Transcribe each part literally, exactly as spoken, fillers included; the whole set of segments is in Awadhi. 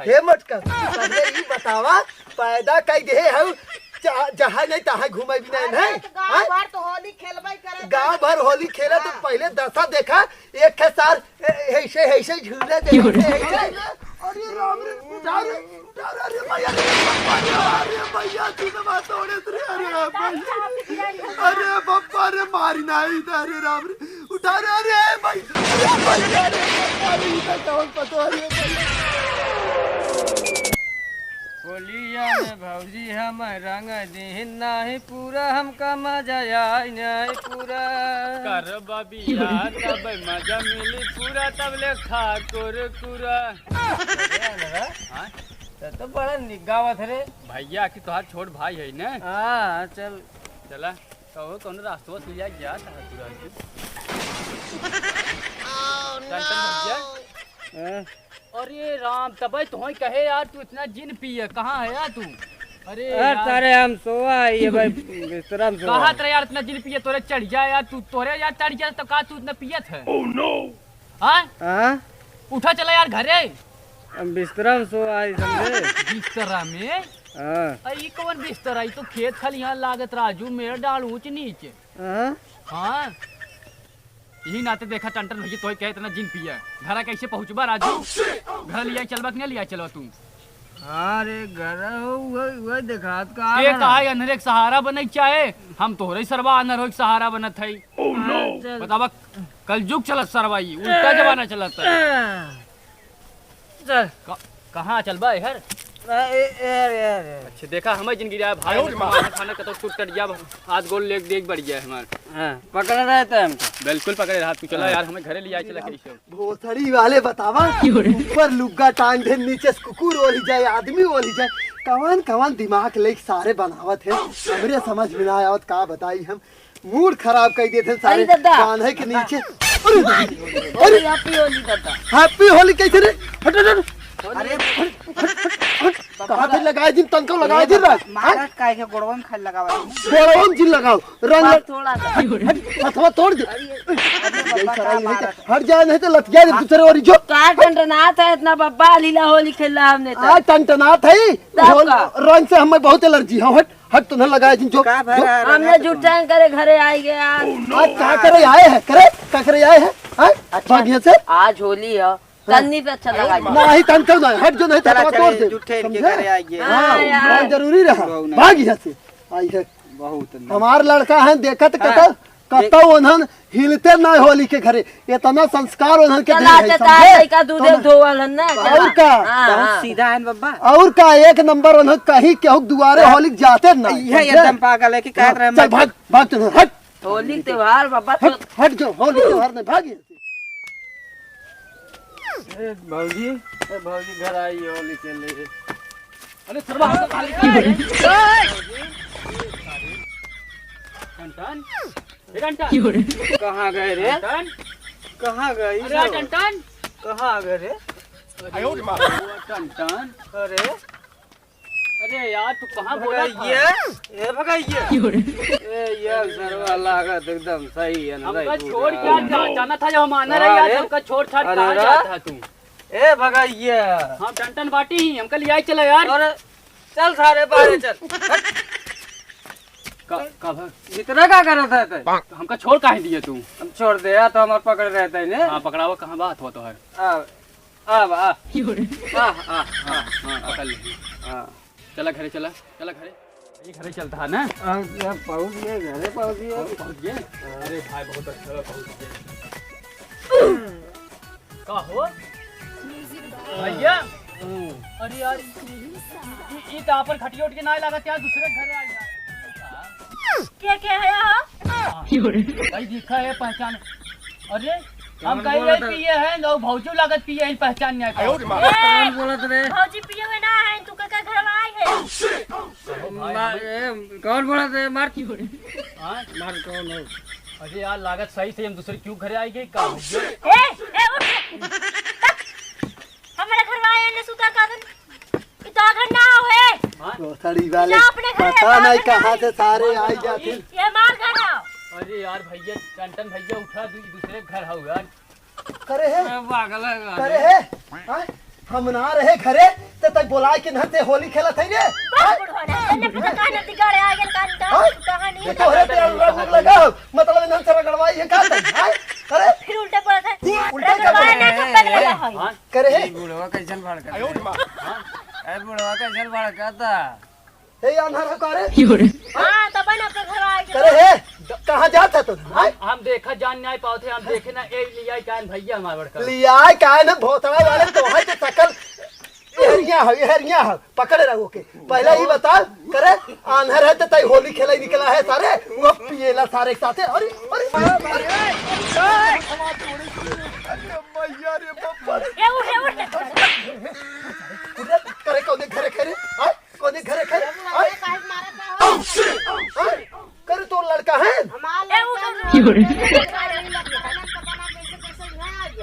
हे मोटका, पहले ई बतावा, पैदा कई देहे हऊ, जा-, जहाँ नहीं तहाँ घूमे भी नहीं, अरे, नहीं? तो गाँव हैं? भर तो होली खेलबे करे। गाँव भर होली खेले तो हाँ। पहले दशा देखा, एक है सार, ए, ऐसे, ऐसे झूले दे, क्यों रे? ऐसे, ऐसे। अरे राम रे, उठा रे, उठा रे, अरे भैया, अरे भैया, अरे भैया, तू तो बात तोड़े रे, अरे भैया। अरे बप्पा रे, मारी नहीं, अरे राम रे। उठा रे, अरे भाई, अरे भाई, अरे भाई, इधर कौन पतो है, अरे भाई। होलिया में भौजी हम रंग दीहिन नाही पूरा, हमका मजा आई नाही पूरा। कर बबिया तब मजा मिली पूरा, तब ले खा कुरकुरा। अरे अनरा, हाँ? त तो बड़ा निक गावत है रे। भैया कि तोहार छोट भाई है ना? हाँ, चल। चला। कहो, कौनो रास्तो से लिया गया था तू राजू? टेंशन मत लिया। हाँ। अरे राम, तबे तो ही कहे यार, तू इतना जिन पिए, कहाँ है यार तू? अरे अरे यार। तारे हम सोवा है ये भाई, बिस्तरा में सोवा कहा है। तेरे यार इतना जिन पिए, तोरे चढ़ जाए यार, तू तोरे यार चढ़ जाए तो का तू इतना पियत है? हाँ? हाँ? उठा चला यार घरे। हम बिस्तरा में सोवा है समझे? बिस्तरा में? हाँ। अरे, ई कौन बिस्तर है? ई तो खेत खलिहान लागत राजू, मेड़ डाल ऊंच नीच। हाँ। हाँ। यही नाते देखा टंटन भैया, तोय कहे इतना जिन पिया। घरा कैसे पहुँचबा राजू? घर लिया चलबा कि नहीं लिया चलबा तू? अरे घर हो, वही, वही देखात का के है? कहा है, अन्हरे के सहारा बने के चाहे? हम तोहरे सरवा अन्हर हो के सहारा बनत है। हाँ, चल। बतावा, कलजुग चलत सरवा, ई उल्टा जमाना चलत है। चल। क-, कहाँ चलबा यार? ए, ए, ए, ए, ए। अच्छा, देखा, हमें जिंदगी रहा, भाई, आयो रे माँ। खाना कतो छूट कट गया, हाथ गोल लेग देख बढ़ गया हमार। हाँ, पकड़े रहते हमको। बिल्कुल पकड़े रहा, तू चला हाँ। यार, हमें घरे ले आए, चला कैसे हो? भोसड़ी वाले बतावा, क्यों रे? ऊपर लुग्गा टांग दे, नीचे से कुकुर ओली जाए, आदमी ओली जाए, कवन कवन दिमाग लेके सारे बनावत है, हमरे समझ में ना आवत, का बताई हम। मूड खराब कर देते सारे अरे दादा। बांधे के नीचे। अरे, अरे, अरे, हैप्पी होली दादा। हैप्पी होली कैसे रे? हट, हट, हट। अरे, हट, हट, हट, हट। कहाँ पे लगाए दिन तनको लगाए दिन रहा? मारत काहे के गोड़वन खाली लगावा है। गोड़वन जिन लगाओ। रंग बस थोड़ा सा। हट, हथवा तोड़ दे। अरे, अरे, ये बाबा सारा का यही मारत तो, हट जा, नहीं तो लतिया दे दूसरे ओरी जो। का टंटनात है इतना बब्बा, लीला होली खेला हमने तो। आ, टंटनात है। तब होल-, का? रंग से हमें बहुत एलर्जी है। हट। हट, तुम्हें लगाए जिन जो, का भरा जो। है हमने रंगा जुटान करे घरे आई गया। आज का करे आए हैं? करे? का करे आए हैं? हाँ? अच्छा, भाग यहाँ से। आज होली है, हाँ। तन्नी पे अच्छा लगा। नहीं, तन तो नहीं, हट जो नहीं, चला, थोड़ा तोड़ चले, दे। जुटे इनके समझे? घरे आइए। हाँ, हाँ, यार। बहुत जरूरी रहा। बहुत नहीं। भाग यहाँ से। आई है। बहुत नहीं। हमार लड़का है, देखत हाँ। कतौ, कतौ उन्हन हिलते ना होली के घरे। इतना संस्कार उन्हन के चला, दे है, चला, समझे? लड़का दूधे समझे? धोवल है ना, और चला। का? हाँ, बहुत हाँ। सीधा है बब्बा। और का, एक नंबर उन्हन कहीं केहू दुआरे हाँ। होली जाते ना, यह समझे? एकदम पागल है कि कहत हाँ, रहे चल मत। भाग, भाग तू, हट। होली त्योहार बाबा तो हट, हट जो, होली त्योहार नहीं, भाग यहाँ से। ए भौजी, ए भौजी घर आई होली के लिए। अरे सरवा, हम तो खाली टंटन, ए टंटन। कहाँ गए रे? टंटन। कहाँ गए अरे सब? टंटन। कहाँ गए रे? अरे टंटन। अरे अरे यार, तू कहाँ बोला था? भगैया, ए भगैया। ए, ये सरवा लागत एकदम सही है ना, हमका भाई, छोड़ पूरा। क्या जा-, जाना था जब हम आना रहे यार, अरे, हमका छोड़ छाड़ अरे कहाँ रे। जाता है तू? ए भगैया। हाँ, टंटन बाटी ही, हमका ले आई चला यार। अरे, चल सारे बाहर चल। हट। का, का भा? इतना का करत है तै? हमका छोड़ काहे दिए तू? हम छोड़ दे यार, तो हमार पकड़ रहता है ने। हाँ, पकड़ावा कहाँ बा हथवा तोहर? आ, आ, बा, आ। आ, आ, आ। हाँ, पकड़ ले। हाँ। चला घरे, चला, चला घरे। ये घरे चलता है ना? आ, आ, पहुँच गए, घरे पहुँच गए। पहुँच, पहुँच गए? अरे भाई, बहुत अच्छा हुआ, पहुँच गए। का हो? भैया? अरे यार, ई, ई तो आपन खटिया उठ के ना लागत यार, दूसरे घरे आ गया। के, के है हो? हाँ। भाई दिखा है पहचान। अरे, हम कौन कहीं बोलत रहे है? पिए हैं, लोग भौजी लागत पिए हैं, पहचान नहीं आया। ए, कौन बोलत रहे? भौजी पिए हुए ना है, तू के, के घर में आई है? अरे भाई, ना, हम ए, कौन बोलत रहे? मार। हाँ? मार कौन हो? अरे यार, लागत सही से हम दूसरे क्यों घरे आई गई का? ए, ए, उठ। हमारे घर में आए ने सुता का दिन। ई तो घर ना हो है। हाँ? भोसड़ी वाले, जा अपने घरे, पता जा नहीं अपने कहाँ घरे। से सारे आई जाते। ये हमार घर है। अरे यार भैया, टंटन भैया उठा, दू-, दूसरे घर हो यार। करे है? अरे पागल है का? करे है? हाँ? हम ना रहे घरे, तै बोलाए के इन्हन से होली खेलत है रे? बस बुढ़वा ना, तन्ने पता कहाँ नदी गाड़े आ गया, कहाँ, कहाँ, हाँ? कहाँ नहीं? ये तोहरे पे रंग लगा हो, मतलब इन्हन से रगड़वाई है का तै? हाँ? अरे? फिर उल्टे पड़त है। उल्टे क्या रगड़वाए पड़त ना है? तो पगला है। हाँ? करे है? ये बुढ़वा कैसन भड़कता है? हाँ? अरे बुढ़वा कैसन भड़कता? हे, आन्हर हो का रे? हाँ, तब ना अपने घर आए के करे हे, कहाँ जात है तू? हम, हम देखा जान नहीं पावत है, हम देखे ना, ए, लिया कान भैया हमारे बड़का। लिया कान भोसड़ा वाले तो है तो सकल एहरिया है, एहरिया है, पकड़े रहो के। पहले ही बता, करे, आन्हर है तो तई होली खेले निकला है सारे, वो पिएला सारे के साथे। अरे, अरे, अरे, अरे, भैया रे, बाप रे। ए, उठ, ए, उठ। उठ रे, करे कौने घरे खेले? हाँ? कोने घरे खाए? आय? आय? करे तोर लड़का है? ए, उठ, उठ, उठ।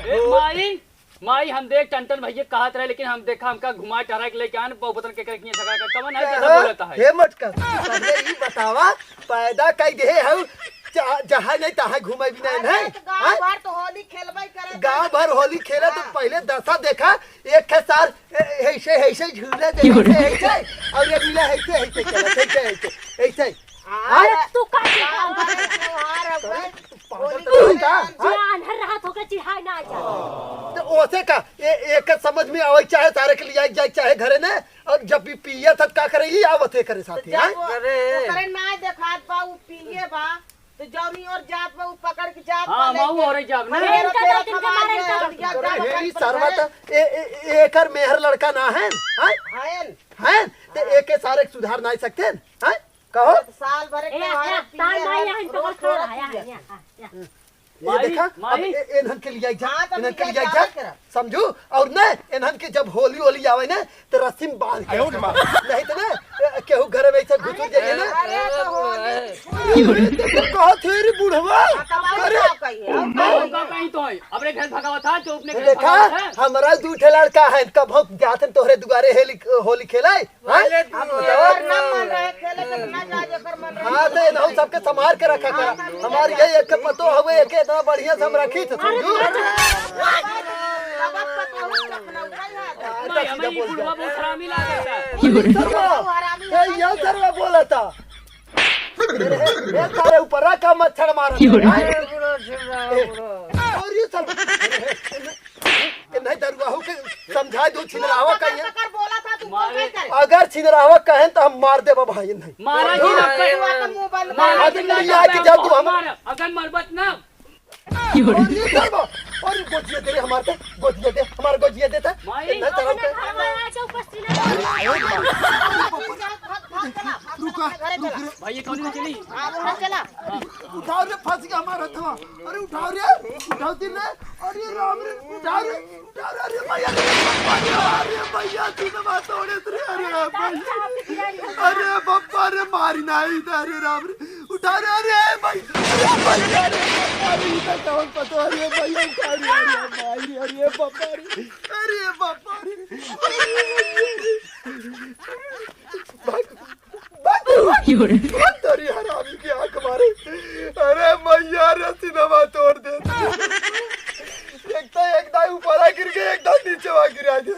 ए, माई, माई, हम देख टंटन भैया कहत रहे, लेकिन हम देखा हमका घुमा टहरा के लेके आन, बहु पतन के करे किए झगड़ा कर, कमन है, ज्यादा हाँ, बोलता है। हे मटका, पहले ई बतावा, पैदा कई देहे हऊ, जा-, जहाँ नहीं तहाँ घूमे भी नहीं है, अरे, तो गाँव हैं? भर तो होली खेलबे करे, गाँव भर होली खेला तो हाँ। पहले दशा देखा, एक है सार, ए, ऐसे, ऐसे झूला दे, क्यों रे? ऐसे, ऐसे, और ये मिला ऐसे, ऐसे चला, ऐसे, ऐसे, ऐसे। हाँ, हाँ? तू का चिढ़ा? त्योहार है, त्योहार है, भाई। पागल होली तो नहीं का? खेल। हाँ? जे आन्हर रहत होके चिढ़ाए ना जा। तो ओसे का, ए, एक समझ में आवे, चाहे सारे के लिया जाए, चाहे घरे ने, और जब भी पिए था, का करे, ई आवत है करे साथे, तो हैं? जब वो करे। ओकरे ना देखात बा, उ पिए बा। तो जौनी ओर जात बा, उ पकड़ के जात हाँ, बा, माऊ लेके। ओरे जाब ना। अरे, इनका तेरा तो दिल के मारे, इनका खबर तो दिया, अरे, जाब हे, ई अपन सरवा घरे। त, ए, ए, ए, एकर मेहर लड़का ना है, हैं? हैं? हैं? ते हाँ। एके सारे के सुधार नाई सकते हैं, हैं? कहो। तो साल भर ए, के यहाँ, तार माई है, यहाँ इनको रोज खड़ा थोड़ा है, यहाँ, पिए। यहाँ, यहाँ, यहाँ। ये माई, देखा, माई। अब ए, एनहन के लिया जा, हाँ, तो एनहन के लिया लिया जा, जा, करा। समझू? और न, एनहन के जब होली, होली आवे न, तो रस्सी में बांध के आयो रे माँ। नहीं तो ना, ए, केहू घर में ऐसे घुसुर जाइए ना। अरे, तो होली। अरे, तो कहा थे रे बुढ़वा? हाँ, तब और अरे। क्या कहिए? और क्या और कहिए? का कहीं तो है? अपने घर भगावा था, जो अपने घर देखा, भगावा था। हमरा दू ठे लड़का है, कब हम जाते हैं तोहरे दुआरे हेली, होली खेलाए? हाँ? पहले तू अब बताओ। एकर ना मन रहे, खेले के ना जाए, एकर मन रहे। हाँ, तो इनहू सबके संभार के रखा करा। हाँ, हमार ये एक पतो हवे, एके इतना बढ़िया से हम रखी थे, समझू? तब आप पतो हो, अपना उठाई हाथ। हाँ, नहीं, तो हमें सीधा ये बोल बुढ़वा दे। बहुत हरामी लागता है। ये सरवा, हरामी ए, ये सरवा बोला था। ए, ए, सारे ऊपर रखा मच्छर मार। क्यों रे? ए, और ये सरवा। ए, नहीं दरुआ हो के समझा दो, छिनरावा कहिए। पकड़ बोला था, तू बोल मारे। नहीं करे। अगर छिनरावा कहें तो हम मार देबा भाई, नहीं। मारा ही ना पे। तू अपन मुंह बंद मारा कर। ही ना अगर पे। नहीं आके जब तू हम मारा, अगर मरबत ना। और ये सरवा, और ये गोजिया दे रे हमारे पे, गोजिया दे, हमारे गोजिया दे था। माई। नहीं तरह अपने पे। घर में आ जाओ, बस चिल्ला। भाग, भाग, चला, भाग, रुका, अपने घरे रुक चला। रे। भाई, ये कौन चली? हाँ, वो चला। उठाओ रे, फंस गया हमारा हथवा। अरे उठाओ रे, उठाओ दिल रे। अरे राम रे, उठाओ रे, उठाओ रे, अरे भैया, अरे भैया, अरे भैया, तू तो बात तोड़े रे, अरे भैया। अरे बप्पा रे, मारी नाही था, अरे राम रे, उठाओ रे, अरे भाई, अरे भैया, अरे बप्पा रे, इधर कौन पता, अरे भैया, उठाओ रे, अरे भाई रे, अरे बप्पा रे, अरे बप्पा रे। भाग, भाग, भाग। क्यों रे? भाग, तेरी हरामी की आंख मारे। अरे मैया रे, सिनेमा तोड़ दे। एक तो एक दाई ऊपर आ गिर गए, एक दाई नीचे आ गिरा दे।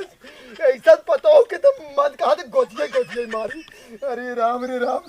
ऐसा पता हो के तो मत कहा थे गोदिये गोदिये मारी। अरे राम रे राम।